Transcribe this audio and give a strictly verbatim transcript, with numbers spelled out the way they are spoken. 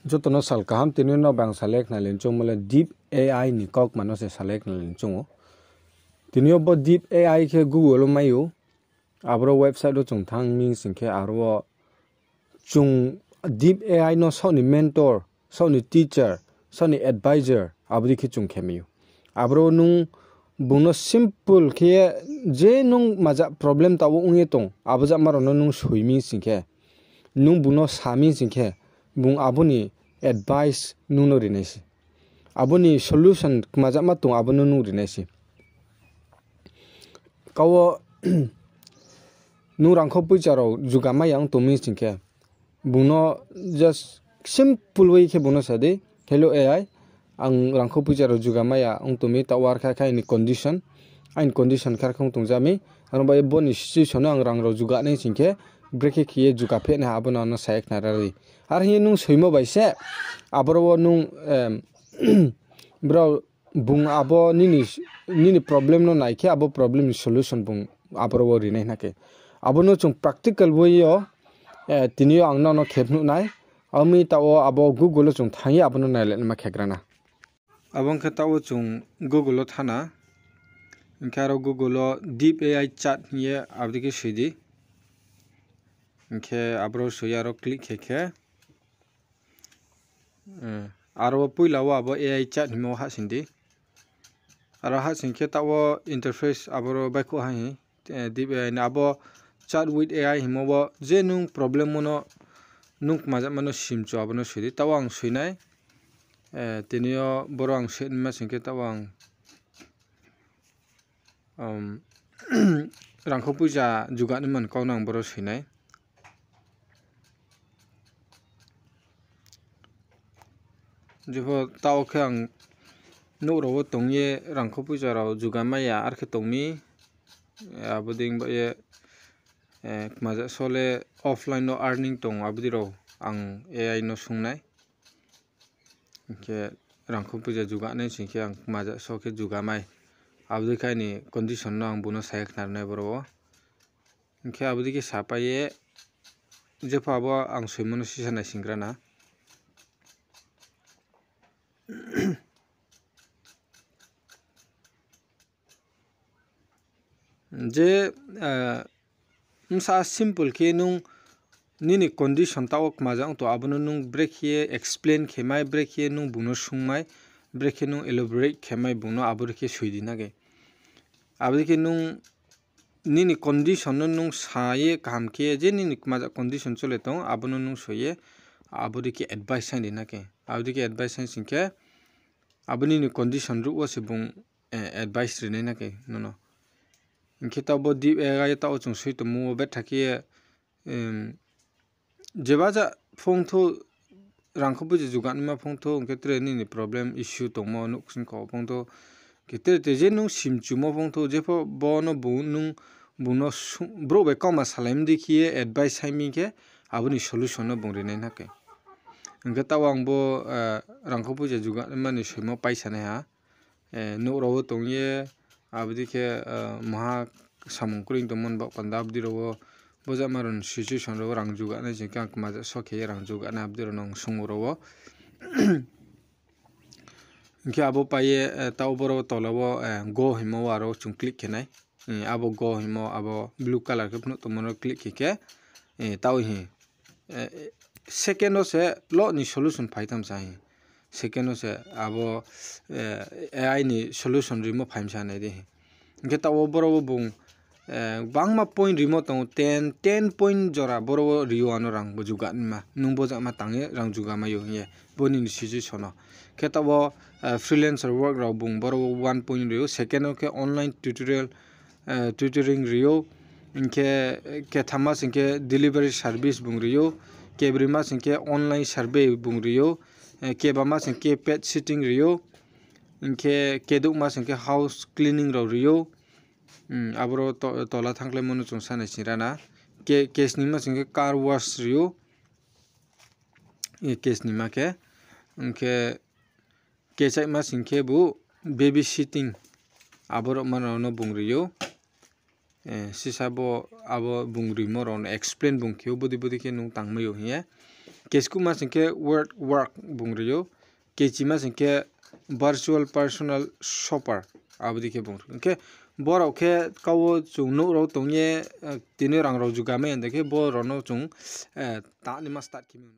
Joto no sal kaham, tini yo no bang salai khnalai choungmo le Deep A I ni kaukma no se salai khnalai choung ou. Tini yo bo Deep A I khe Google wo mai ou. Aboro website wo chung thanng mi sing khe aro wo chung Deep A I no saoh ni mentor, saoh ni teacher, saoh ni advisor, abo dei khe chung khe mai ou. Aboro nung bung no simple khe ye je nung maja problem taoh wo ong ye tong, abo jama rao no nung soi mi sing khe, nung bung no sa mi sing khe, bung abo ni advice nung no ri nai se. Abo ni solution kmajama tong, abo no nung ri nai se. Kau wo nung rangkho poicha rao juga mai ya ong tong mi sing khe, bung no just simple way khe bung no sa di, Hello A I, ang rangkho poicha rao juga mai ya ong tong mi, taoh wo ar kha khe aini condition, aini condition khe ar khe ong tong ja mi, aro bai bo ni situation no ang rang rao juga nai sing khe, brekhe khe ye juga phehnai ha, abo no ano sa ye khnari. Ar hing ye nung soimo bai se, aboro wo nung, brao bung abo nini problem no nai khe abo problem ni solution bung aboro wo ri nai hna khe. Abo no chung practical way yo, tini yo ang nono khe phnuh nai. Abo mi taoh wo abo Google wo chung thanng ye abo no nailai naima khe gra na. Abo ong khe taoh wo chung Google wo thanng na. Hing khe aro Google wo Deep A I chat hing ye abo dei khe soi di. Hing khe aboro soi ye aro click khe khe, aro wo poila wo abo A I chat hingmo wo hahsoing di. Aro hahsoing khe taoh wo interface aboro baihkhouh ha hing, Deep A I ni abo Chat with A I hingmo wo je nung problem wo no nung kmajama no simchu abo no soi di. Taoh wo ang soi nai. Tini yo boro ang soi naima sing khe taoh wo ang rangkho poicha juga naima ni kau no ang boro soi nai. Jepho taoh khe ang nouh rao wo tong ye rangkho poicha rao juga mai ya ar khe tong mi, abo dei ba ye, kmaja so le offline no earning tong abo dei rao ang A I no sung nai. Hing khe rangkho poicha juga nai sing khe ang kmaja so khe juga mai. Abo dei khe aini condition no ang bung no sa ye khnari nai boro wo. Hing khe abo dei khe sapai ye, jepho abo ang soimo no sisa nai sing gra na. Je, bsa simple khe nung nini condition taoh wo kmaja ong tong, abo no nung brekhe ye explain khe mai, brekhe ye nung bung no sung mai, brekhe nung elaborate khe mai bung no abo dei khe soi di na khe. Abo dei khe nung nini condition no nung sa ye kaham khe, je nini kmaja condition chole tong, abo no nung soi ye, abo dei khe advice saing di na khe. Abo dei khe advice saing sing khe, abo nini condition ruh wo se bung advice ri nai na khe nono. Hing khe taoh bo Deep A I taoh wo chung soi tongmo wo betha khe ye, jeba ja phongthou, rangkho poicha juga naima phongthou, hing khe tre nini problem issue tongmo nuhsing kho phongthou, khe tre te je nung simchumo phongthou, jepho bo no bung no brouh bai kauma salai mi dei khe ye advice sai mi khe, abo ni solution no bung ri nai na khe. Hing khe taoh wo ang bo rangkho poicha juga naima ni soimo paisa nai ha. Nouh rao wo tong ye, abo dei khe, maha samung kroi tongmo ni baoh panda abo dei rao wo, bo jama rao ni situation rao wo rang juga nai sing khe ang kmaja so khe ye rang juga nai abo dei rao no ang sung ou rao wo. Hing khe abo pai ye, taoh boro tola wo, go hingmo wo aro chung click khe nai. Abo go hingmo abo blue colour khe phnuh tongmo no click khe khe, taoh hing second wo se lo ni solution phai thamsa hing. Second wo se abo, A I ni solution rimo phaimsa nai di hing. Hing khe taoh wo boro wo bung, gbangma point rimo tong ou, ten, ten point jora boro wo ri ou ano rang bo juga naima. Nung bo jama tang ye rang juga mai ou hing ye. Bo nini situation no. Khe taoh wo, freelancer work rao bung boro wo one point ri ou. Second wo khe online tutorial, tutoring ri ou. Hing khe, kethama sing khe delivery service bung ri ou. Kebrima sing khe online survey bung ri ou. Kebama sing khe pet sitting ri ou. Hing khe kedouhma sing khe house cleaning rao ri ou. Aboro tola thanngkhlaimo no chung sa nai sing ra na. Kesnima sing khe car wash ri ou. Kesnima khe. Hing khe kechaihma sing khe bu baby sitting. Aboro ma rao no bung ri ou. Sisa bo abo bung rimo rao no explain bung khe ou bodei bodei khe nung tangmai ou hing ye. Keskuhma sing khe word work bung ri ou. Kechima sing khe virtual personal shopper, abo dei khe bung ri ou. Hing khe borao khe kau wo chung nouh rao tong ye, tini rang rao juga mai ya de khe borao no chung tanaima start khe mi.